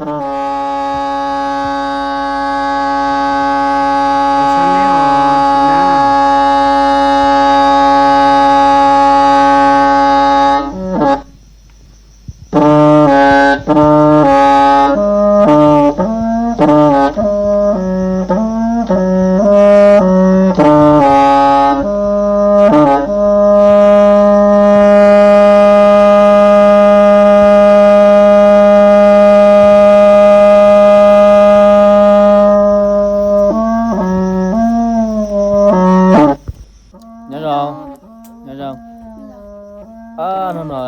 Nyob zoo, nyob zoo. Hnub no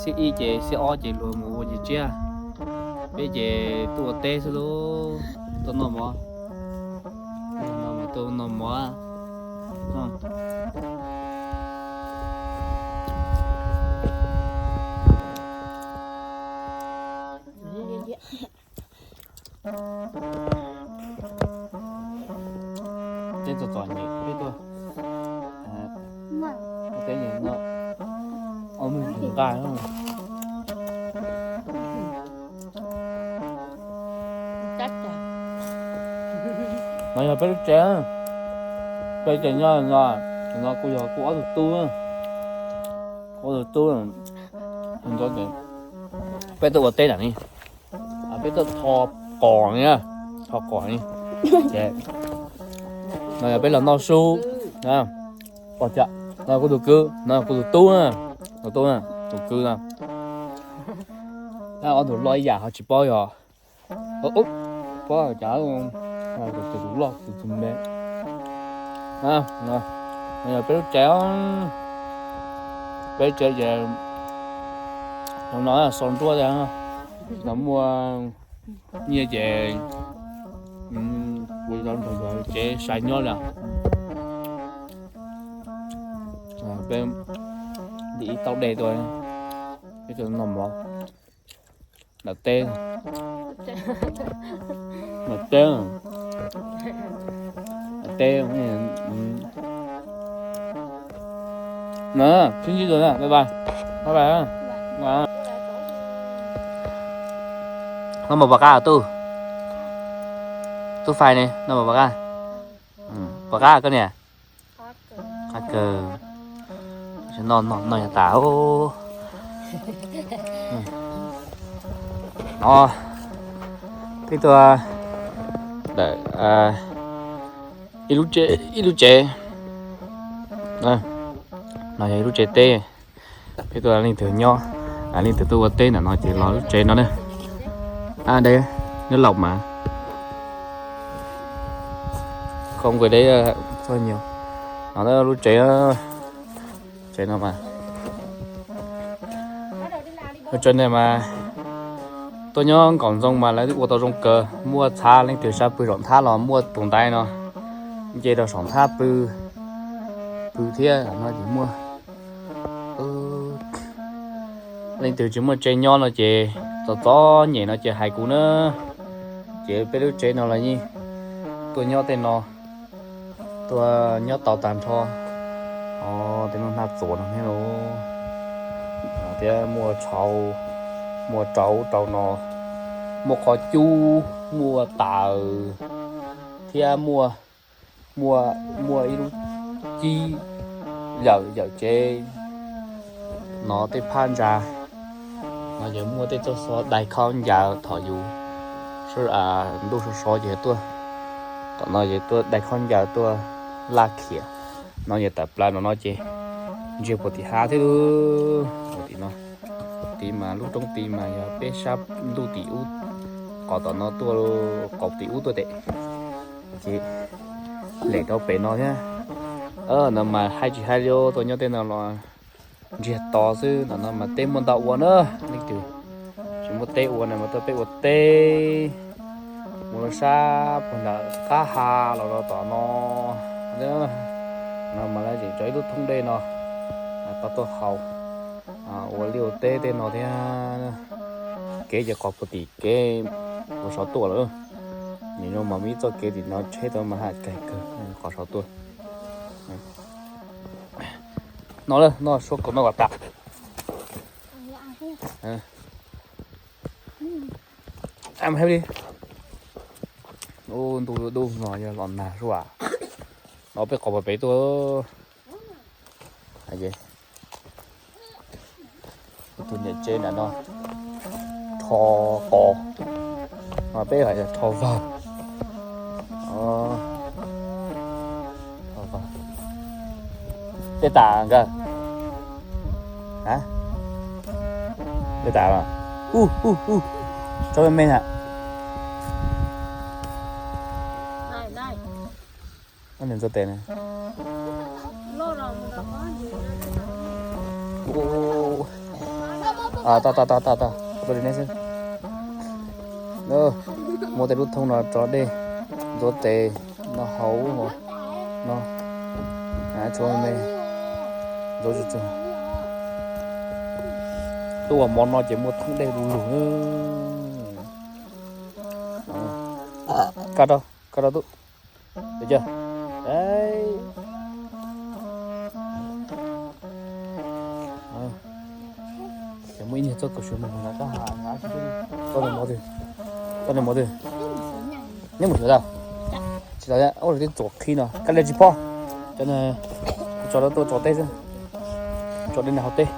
xiab ib ces xiab ob ces luag mus ua ces tsiab. Peb ces tuaj ua teb xwb lauj, tuaj noj mov. Tuaj noj mov. Teb txom txom nyem peb tuaj. Teb nyem no, ob mug nqaj. No yog peb lub tsev, peb tsev nyob no, no kuj yog kuv ob tug tub, kuv ob tug tub. Peb tuaj ua teb nram ni, peb tuaj tho qos ni, tho qos ni. Ces no yog peb los noj su. No kuv tus kwv, no kuv tus tub, tus tub, tus kwv no. Ob tug loj ib yam ho tsis paub yog, paub cas tus loj tus me. No yog peb lub tsev, peb tsev ces no sau nruab tiag, no muaj nyiaj ces kuv nrog yog tsev sai nyob li. Peb ntim ib taub dej tuaj, peb tuaj noj mov. Nram teb, nram teb, nram teb. Na, sib ntsib dua na, bye bye, bye bye. Noj mov puas qab tub? Tub Fais ne, noj mov puas qab? Puas qab koj niam? Qab kawg. Noj, noj, noj yav tas. No, peb tuaj ntawm ib lub tsev, ib lub tsev. No yog ib lub tsev teb. Peb tuaj leej twg nyob, leej twg tuaj ua teb ntawm no ces los lub tsev no na. Deb, nyob laus mas. Không có đấy, txog nhiều. No lub tsev, tsev no mas, lub tsev no mas tuaj nyob nkaum ntxoo mas lawv ua tau zoo kawg, muaj txhab leej twg sab pw zaum thab los muaj tus ntaiv no nce rau saum thab pw, pw thiab no ces muaj. Leej twg tsis muaj tsev nyob no ces txom txom nyem no ces hais kuv na. Ces peb lub tsev no los yeej tuaj nyob tej no, tuaj nyob tau tag nrho. Tej no hnab txuas no thiab lauj, thiab muaj tshauv, muaj rau rau no, muaj qhov cub, muaj taws, thiab muaj, muaj, muaj ib lub cib yawm, yawm tsev no tej phab ntsa no ces muaj tej txoj xov dai khaub ncaws thaum yus ntuj sov sov ces tuaj, tom no ces tuaj dai khaub ncaws tuaj laj khiam. No yog tawm plaws no no ces ntsiag puag tim hav thiab lauj. Tim no, tim mas lub roob tid mas yog peb sab ntuj tim ub, qhov tom no tuaj, qaum tim ub tuaj tes, ces lem rau pem no thiab. No mas hais tsis hais li, tuaj nyob tej no los ntsiag to xwb. Ntawm no mas teb muaj ntau ua na, leej twg tsis muaj teb ua na mas tuaj peb ua teb. Mus rau sab puag nram qab ha los rau tom no, no mas lawv tseem tso ib lub thoob dej no, tau tuaj haus ua liaj ua teb tej no thiab. Kev ces qhov puag tim kev ua sov tuaj lawm. Nim no mas muaj ib txoj kev tim no tsheb tau mas haj kawg kawg qhov sov tuaj. No lawm, noj suab kaus no kom tas. Li, ntu dub no yog los nag sua. No peb qos pem tuaj. Tus niam tsev nram no rho qos, peb hais tias rho vawg. Tej tas nkawd, tej tas los, ub ub ub, tso me me na. Ntxuav tes na. Tau tau tau tau tau, tuaj li neb xwb. Muab tej lub thoob no tso dej, ntxuav tes no hauv no, tshuav me, ntxuav tsuag tsuag. Tuaj ua mov no ces muaj thoob dej du lug. Kaj rau, kaj rau tub. Ces muaj ib niag txoj kaum suav mus nrad kab ha, tau nws mov twg, tau nws mov twg. Neb mus xyuas tau. Tsis tau, ua lawv twb txuas qhib no, kab liam tsis pom. Cov no tso rau tuaj tso teb xwb, tso dej nram haus teb.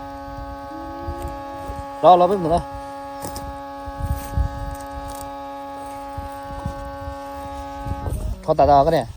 Los los peb mus na. Rho tas tau koj niam.